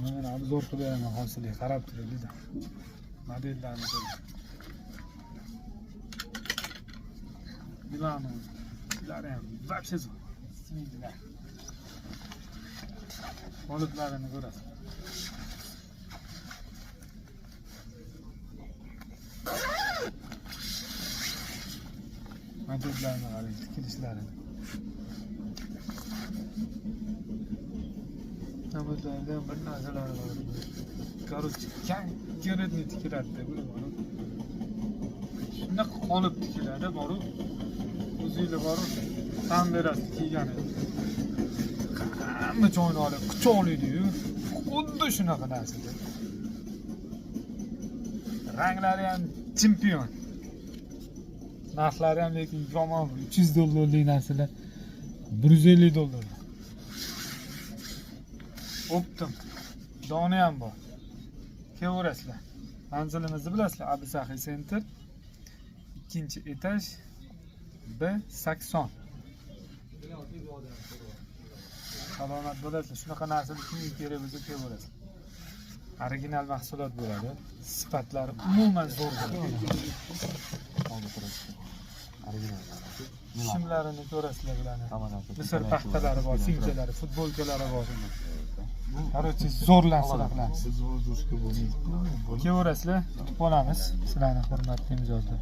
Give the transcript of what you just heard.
Mana обзор qilib beraman hozirlik, qarab turinglar. Modellarni ko'ring. Milano. Ular ham вообще zo'r. Bismillah. Qoliplarını ko'rasiz. Modellarni qarang, tikilishlarini. Modellarda ham bir narsalar bor. Короче, конкретный tikiladi bular borib. Shunaqa qolip tikiladi borib. O'zinglar borib tan berasiz kiyganingiz. Hamma joyini olib quchoqlaydi-yu. Xuddi shunaqa narsada. Ranglari ham chempion. Narxlari ham lekin yomon, 300 dollarlik narsalar 150 dollar. Optim. Doni ham bor. Kelaverasizlar. Manzilimizni bilasizlar, Abu Sahiy Center 2-etaj B80. Salomat bo'lasizlar. Shunaqa narsalar kimga kerak bo'lsa kelaverasizlar. Original mahsulot bo'ladi. Sifatlari umuman zo'r bo'ladi. Shimlarini ko'rasizlar bularni. Misr paxtalari bor, simchalari, futbolkalari bor. Короче, zo'r narsalar qilamiz. Kelaverasizlar, kutib qolamiz sizlarni, hurmatli mijozlar.